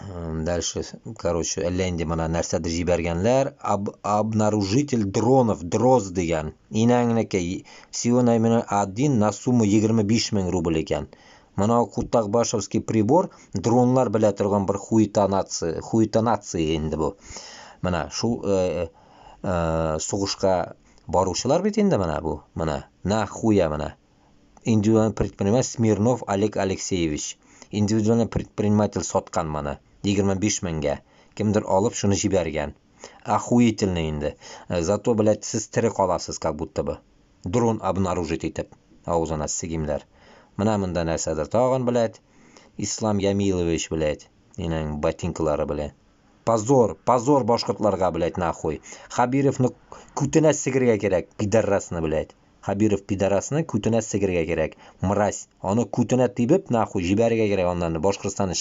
Дальше, короче, әллә инде бына нәрсәлер ебәргәндәр. Обнаружитель дронов, Дрозд тигән. Инәңнеке, всего один на сумму 25 мең рубль икән. Бына кутакбашевский прибор, дронлар белә торған бер хуета нация, хуета нация инде был. Бына шул һуғышҡа барыусылар бит инде бына был. Бына нахуя бына. Индивидуальный предприниматель Смирнов Олег Алексеевич. Индивидуальный предприниматель һатҡан быны 25 меңгә. Кемдер алып шуны ебәргән. Охуительно инде. Зато, блядь, һеҙ тере ҡалаһығыҙ, как будто бы. Дрон обнаружить итеп. Ауыҙына сигимләр. Бына бында нәрсәлер тағын, блядь. Ислам Ямилович, блядь. Инәң ботинкалары, блядь. Позор, позор башҡортларға, блядь, нахуй. Хабировны күтенә сигергә кәрәк, пидорасны, блядь. Хабиров пидорасны күтенә сигергә кәрәк. Мразь. Уны күтенә тибеп, нахуй, ебәрергә кәрәк унан Башҡортостандан.